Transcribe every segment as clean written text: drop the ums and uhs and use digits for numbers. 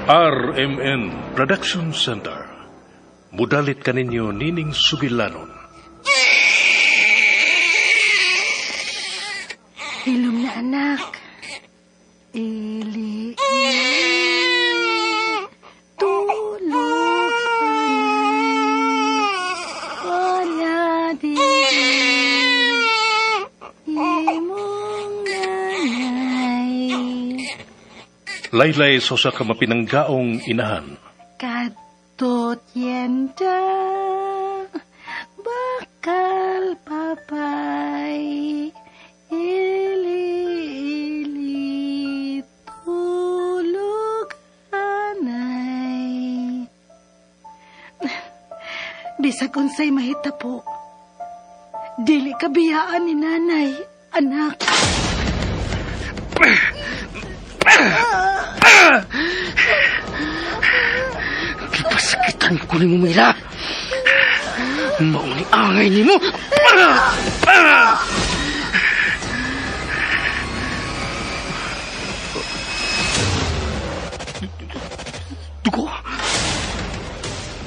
RMN Production Center. Mudalit kaninyo nining sugilanon. Hilom na, anak. Ili, ili, tulog anay, wala diri, imong nanay. Laylay sa usa ka mapinanggaong inahan. Kadtot yenda, bakal papay, ili, ili, tulog anay. Bisag unsay mahitapo, dili ka biyaan ni nanay, anak. Gipasakitan ko ni mo, Mila. Mauni angay ni mo. Dugo.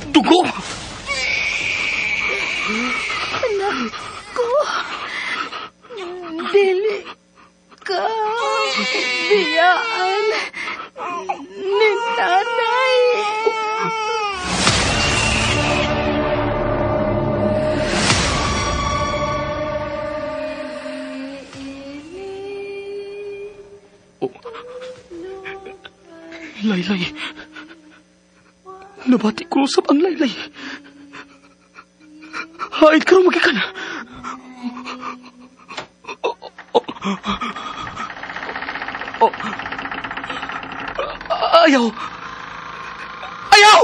Dugo. Anak ko. Dili ka biyaan ni nanay. Oh. Laylay. Nabati ko usab ang laylay. Hain karon magikan. Oh. Ayaw. Ayaw!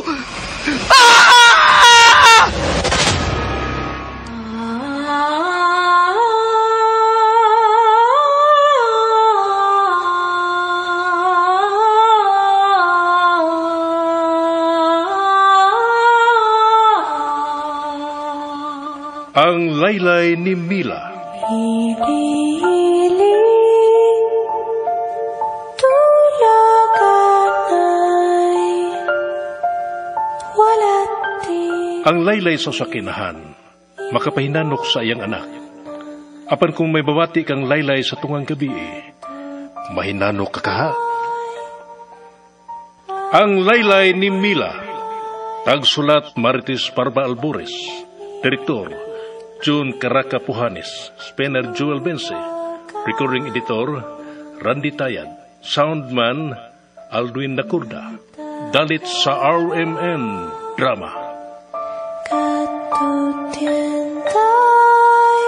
Ah! Ang laylay ni Mila. Ili, tulog anay, wala di. Ang laylay sa sakinahan, makapahinanok sa iyang anak. Apan kung may babati kang laylay sa tungang gabi, mahinanok ka kaha. Ang laylay ni Mila. Tagsulat Marites Parba Albores. Direktor June Caraca Puhanes, Spencer Joel Bense, Recording Editor Randy Tayad, Soundman Aldwin Nakurda. Dalit sa RMN Drama. Katutientay,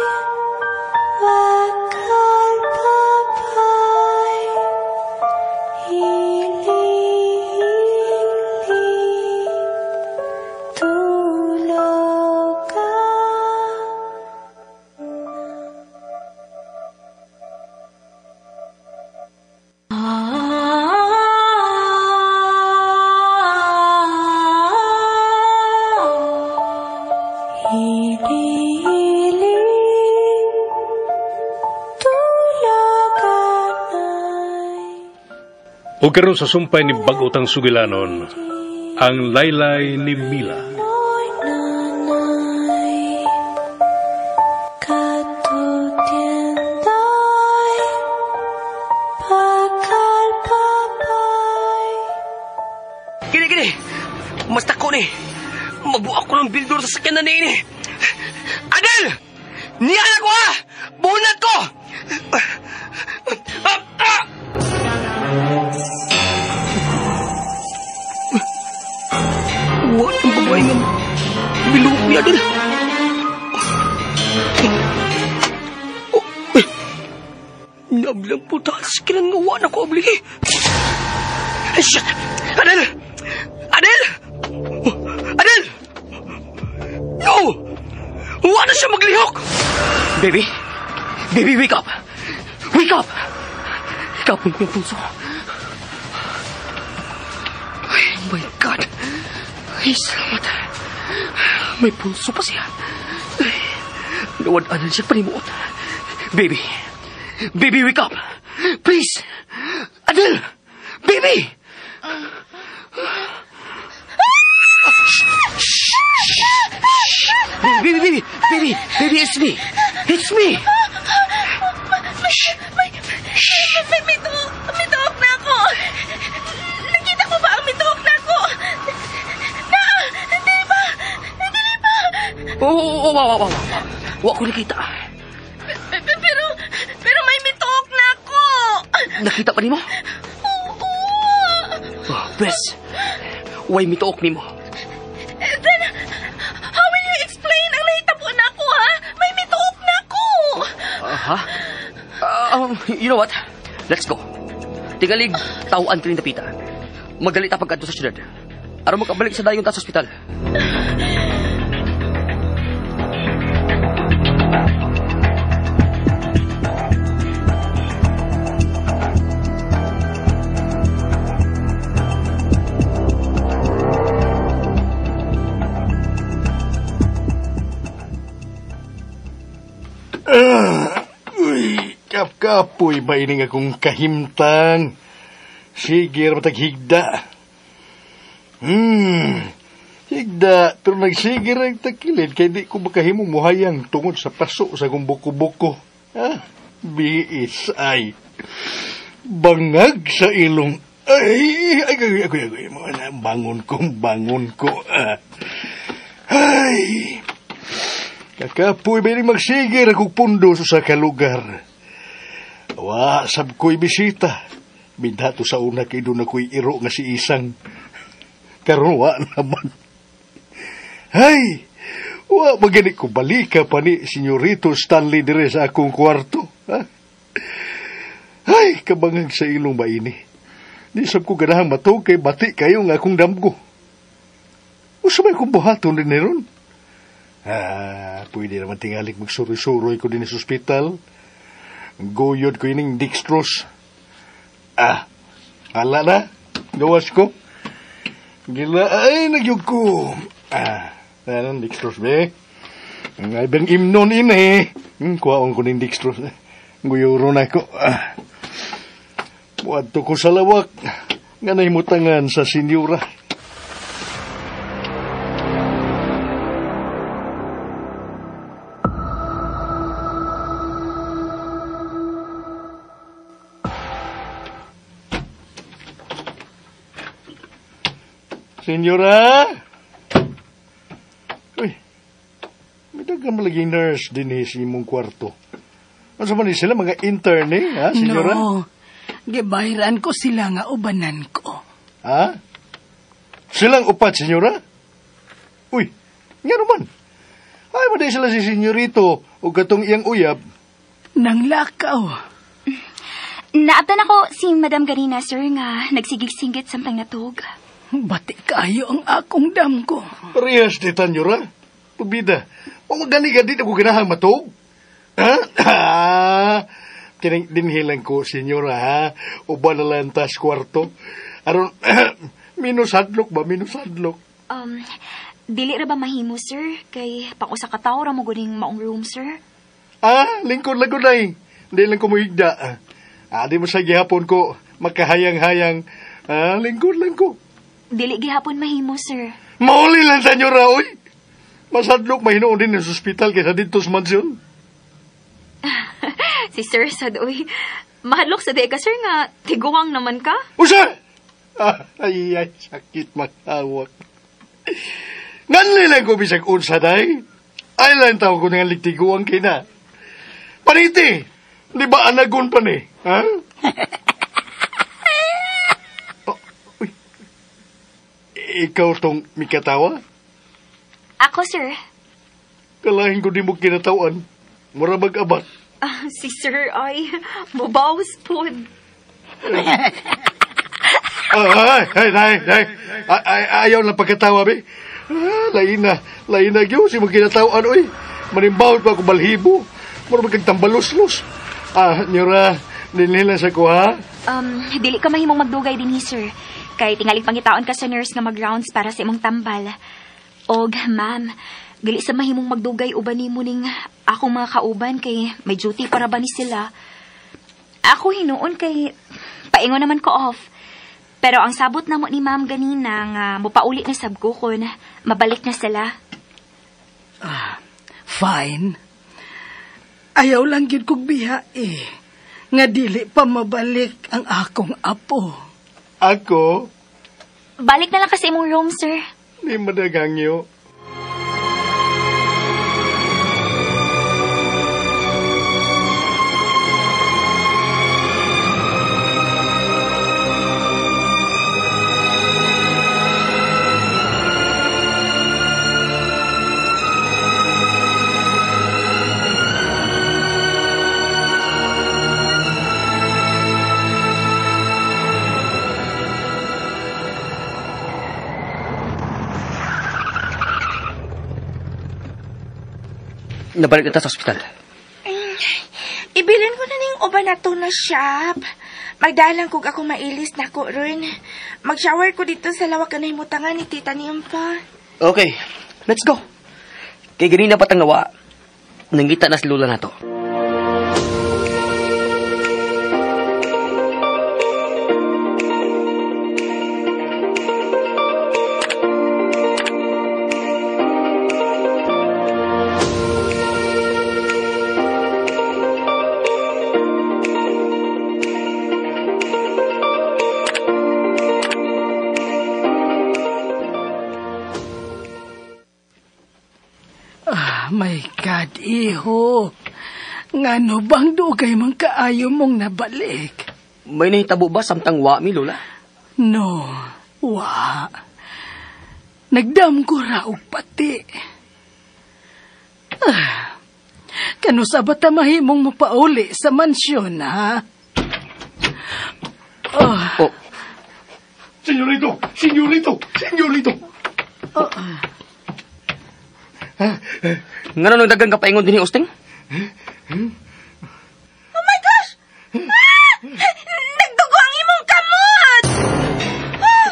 bakal papay, ili, ili, tulog ka. Ili, ili, tulog anay. O karon sa sumpay ni bag-otang sugilanon, ang laylay ni Mila. Oy, nanay, katutientay, bakal papay. Gini, gini. Masta ko ni. Mabuak ko ng bildor sa sakyanan ni ini. Adel! Niya na ko ha! Bunat ko! Ah! Ah! What ang babae nga bilog ni Adel? Oh, eh. Nablang puta sa sakyanan nga wa na ko abli. Ay, shit! Adel! Adel! Adel! No! Wala na siya maglihok! Baby! Baby, wake up! Wake up! Kapon ko yung puso. Ay, my God! Ay, salamat. May pulso pa siya. Ay, nawad-anan siya panimuot. Baby! Baby, wake up! Please! Adel! Baby! Baby, baby, baby, baby, it's me. It's me. May mituok na ako. Nakita ko ba ang mituok na ako? Na, hindi ba? Hindi ba? Oo, wow. Wa ko nakita. Pero may mituok na ako. Nakita pa nimo? Oo. Oh, Bes, way mituok nimo. Then, how will you explain ang nahitabo na ako, ha? May mituok na ako. Ha? You know what? Let's go. Tingalig, tawaan ka rin dapita. Magalit ang pagkadto sa syudad. Aron makabalik sa dayon ta sa ospital. Uy, kapkapoy ba ining akong kahimtang? Sige, mataghigda. Higda, pero nagsigir ang takilid kay di ko makahimong muhayang tungod sa paso sa akong buko-buko. Ah, BSI. Bangag sa ilong. Ay, ay, ay, ay, ay, bangon ko. Ah. Ay, kakapoy ba ining magsigir akong pundo sa kalugar. Wa, sab ko'y bisita. Bindato sa una kay doon ako'y iro nga si Isang. Karon wa naman. Ay, wa magani ko balika pa ni Senyorito Stanley dire sa akong kwarto. Ha? Ay, kabangag sa ilong ba ini? Di sab ko ganahang matug kay bati kayo nga akong damgo. Usa may kong buhaton din ron. Ah, pwede naman tingalik magsuroy-suroy ko din sa ospital. Guyod ko ining dextrose. Ah, ala na. Gawas ko. Gila, ay, nagyug ko. Ah, anong dextrose, be? Ay, bang imnon in, eh. Kuhaon ko ning dextrose. Guyuro na ko. Ah. Muadto ko sa lawak. Nga nahimutangan sa senyora. Senyora? Uy, may dagang malaging nurse din eh sa imong kwarto. Ano man sila, mga intern eh, ha, senyora? No, gibahiran ko sila nga ubanan ko. Ha? Silang upat, senyora? Uy, nga naman. Ay, maday sila si senyorito o katong iyang uyab. Nang lakaw. Naabtan ako si Madam Garina, sir, nga nagsigig-singgit samtang natug. Bati kayo ang akong damgo. Parehas di, Tanyura. Pabida, magani ka din ako ganahang matog. Ha? Kining dinhilang ko, senyora, ha? Uban na lang tas kwarto. Aron, minus hadlok ba? Minus hadlok. Dili ra ba mahimo, sir? Kay pang-usa ka tawo ra mo guning maong room, sir. Ah, lingkod lang ko na eh. Hindi lang ko muhigda. Ah, di mo sa gihapon ko makahayang-hayang. Ah, lingkod lang ko. Dili gihapon mahimo, sir. Mauli lang, senyora, oy! Masadlok mahinoon din sa ospital kaysa dito sa mansyon. Si sir sad, oy. Mahadlok sa di ka, sir, nga tiguang naman ka. Usa! Ah, ay, ay, sakit maghawak. Nganli lang ko bisag unsa, day. Ay lang tao ko nga ligtiguang kina. Paniti! Di ba anagon pa ni? Ha? Ikaw tong mikatawa? Ako, sir. Kalahin ko di mo kinatawan. Mura mag-abat. Ah, si sir ay mubawas po. Ay, ay, ay, ay, ay, ayaw na pagkatawa, be. Ah, lain na, gyud si mo kinatawan, oy. Manimbawot pa ako balhibo. Mura magkagtambalos-los. Ah, nyura, dinhila sa ko, ha? Dili ka mahimong magdugay din, sir. Kay tingaling pangitaon ka sa nurse nga mag-rounds para sa imong tambal. Og, ma'am, dili sa mahimong magdugay uban nimo ning akong mga kauban kay may duty para ba ni sila. Ako hinuon kay paingon naman ko off. Pero ang sabot namo ni ma'am ganina nga mopauli na sab ko kon mabalik na sila. Ah, fine. Ayaw lang gyud kog biha eh. Nga dili pa mabalik ang akong apo. Ako? Balik na lang kasi imong room, sir. Di madagangyo. Nabalik na ta sa ospital. Ibilin ko na ning uban na to na shop. Magdalang kog ako mailis na ko ron. Mag-shower ko dito sa lawak na himutangan ni Tita Nimpa. Okay, let's go. Kay ganina patang nawa, nangita na si Lola na to. My God, iho. Ngano bang dugay man kaayo mong nabalik? May nahitabo ba samtang wa mi, Lola? No, wa. Nagdam ko ra og pati. Kano sa bata mahimong mapauli sa mansyon, ha? Oh. Oh. Senyorito! Senyorito! Senyorito! Oh. Ngano nang dagang kapaingon din ni Usting? Oh my gosh! Ah! Nagdugo ang imong kamot! Ah!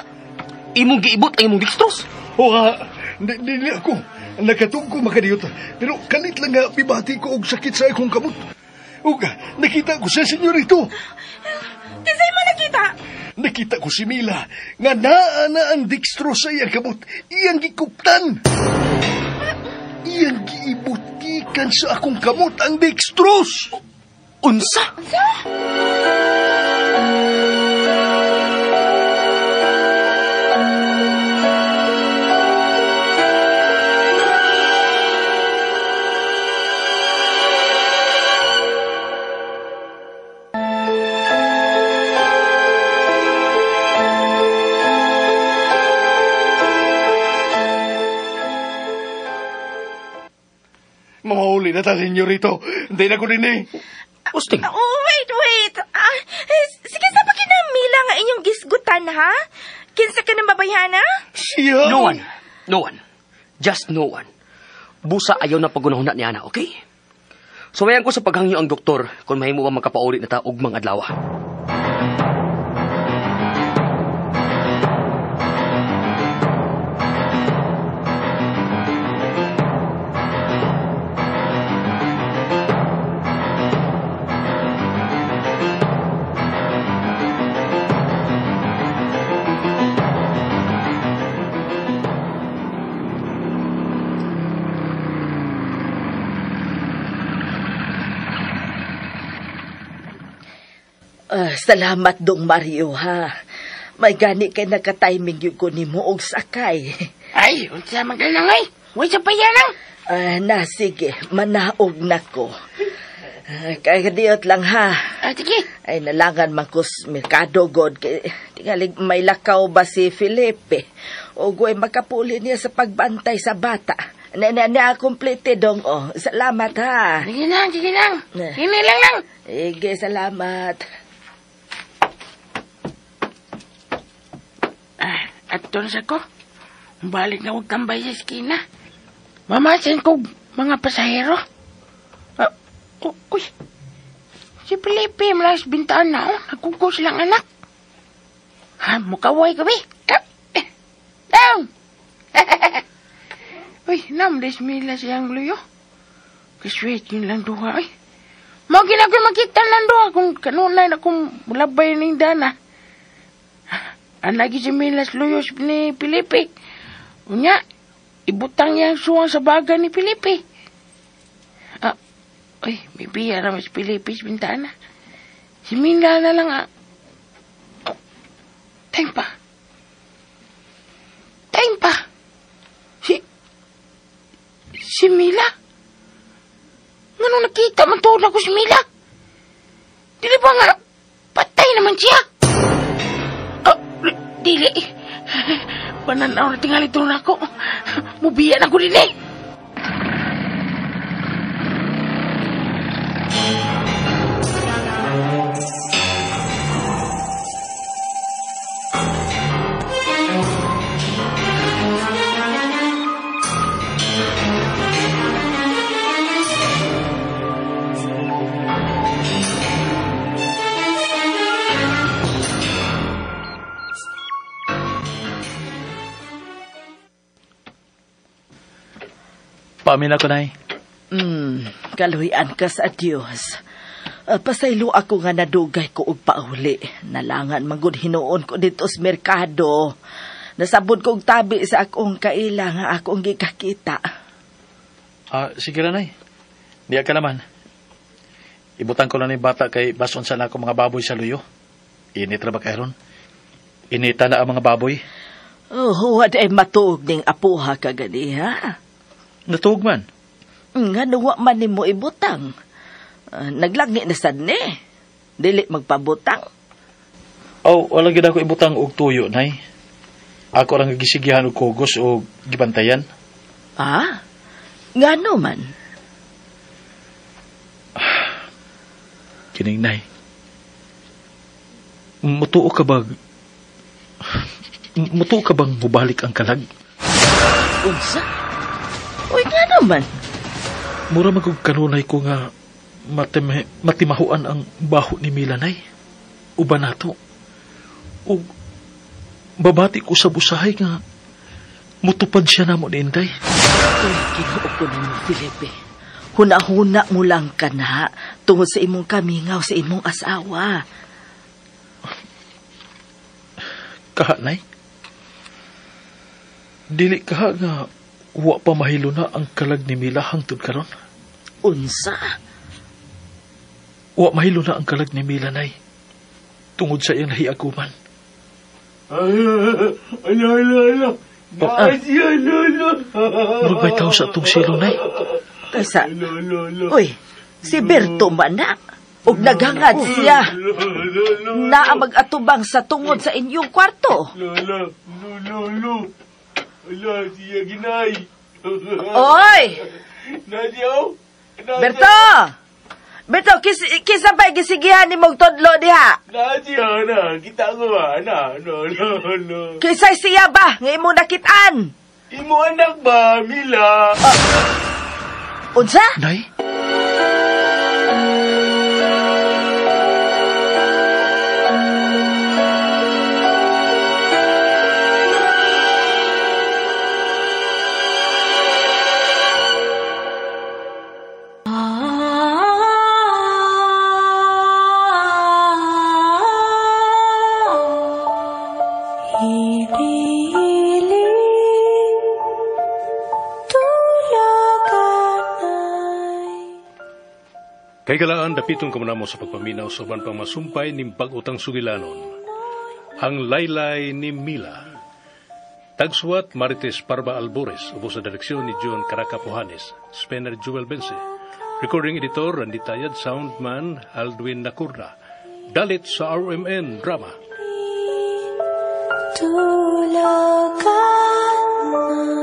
Imong giibot ang imong dextrose? Oha, dili ako. Nakatug ko makadiyot. Pero kalit lang nga bibati ko og sakit sa akong kamot. Ug nakita ko sa senyorito. Kinsay mo nakita? Nakita ko si Mila nga naa na ang dextrose sa iyang kamot. Iyang gikuptan. Iyang giibot gikan sa akong kamot ang dextrose. Unsa? Unsa? Mamahuli na ta, senyorito. Hindi na ko din eh. Usting. Oh, wait, wait. Sige, sa pakinamila nga inyong gisgutan, ha? Kinsa ka ng babayhana? Siya. No one. No one. Just no one. Busa ayaw na pagunahuna ni Ana, okay? Sumayan ko sa paghangyo ang doktor kung mahimo ba magkapauli na ta og mga adlaw. Salamat dong Mario, ha. May gani kay nagka-timing yun ko ni mo og sakay. Ay, unsa man ka lang ay. Huwag sa payanang. Na, sige. Manaog na ko. Kaya diot lang, ha. Sige. Ay, nalangan man ko merkado, God. Kay, tingalig may lakaw ba si Felipe? O goy makapuli niya sa pagbantay sa bata. Na, complete dong, oh. Salamat, ha. Sige lang, sige lang. Sige lang lang. Sige, salamat. At doon sa ko, balik na huwag tambay sa eskina. Mamasin ko mga pasahero. Uy, si Felipe, malas bintaan na, oh. Nagkugos lang anak. Ha, mukaway gabi. Down! Uy, namdes mila siyang luyo. Kasweet yun lang duha, ay. Mga ginagawa makita lang duha kung kanunay na kung labay ng dana. Anagi si Milas Luyos ni Felipe. Unya, ibutang yang suwang sa baga ni Felipe. Uy, may biya naman si Felipe sa bintana. Si Mila na lang ah. Oh, time pa. Time pa. Si Mila? Ngano nakita man tuod ako si Mila? Dili ba nga, patay naman siya? Oh, dili. Pananaw na tingali ito na ako. Mubiya na ko din eh. Paamin ako, Nay. Kaluhian ka sa Dios. Pasaylo ako nga nadugay ko og pauli. Nalangan manggod hinuon ko dito sa merkado. Nasabod ko og tabi sa akong kaila nga akong gikakita. Sige ra, Nay. Diya ka naman. Ibutang ko lang ni bata kay bason sa na ako mga baboy sa luyo. Init ra ba kayron? Inita na ang mga baboy. Oh, wad ay matuog ning apuha ka gani, ha? Natuog man. Nga nuwa man nimo ibutang. Naglagni na sad ni. Dili magpabutang. Oh, wala gid ako ibutang og tuyo, Nay. Ako rang gisigihan og kugos og gibantayan. Ah? Ngano man? Kining, Nay. Mutuo ka ba? Mutuo ka bang mubalik ang kalag? Unsa? Uy, nga naman. Mura magug kanunay ko nga matimahuan ang baho ni Mila, Nay. Uban nato. Og babati ko sa busahay nga mutupad siya namo ni Inday. Uy, Ginoo ko nimo, Felipe. Huna-huna mo lang ka na tungod sa imong kamingaw sa imong asawa. Kaha, Nay? Dili kaha nga wa pa mahilo na ang kalag ni Mila hangtod karon. Unsa? Wa mahilo na ang kalag ni Mila, Nay. Tungod sa iyang nahiaguman. Ala, ala, ala. Murag may tao sa atong silo, Nay. Kaysa, uy, si Berto man na. Og naghangad siya. Naa mag-atubang sa tungod sa inyong kwarto. Lola, lolo, ala, siya ginay. Oy! Nasiyaw? Berto! Berto, kisa ba'y gisigihan ni mong todlo diha? Nasiyaw na, kita ko ba? Na, no, no, no. Kisa'y siya ba nga imong nakitaan? Imo anak ba, Mila? Unsa? Nay? Kay galaan, dapiton ka mo sa pagpaminaw sa uban pang masumpay ning bag-utang sugilanon. Ang Laylay ni Mila. Tagsuwat Marites Parba Albores, ubos sa direksyon ni John Caracapuhanes, Spencer Jewel Bense. Recording editor Randy Tayad, soundman Aldwin Nakurna. Dalit sa RMN Drama. Tulagan na.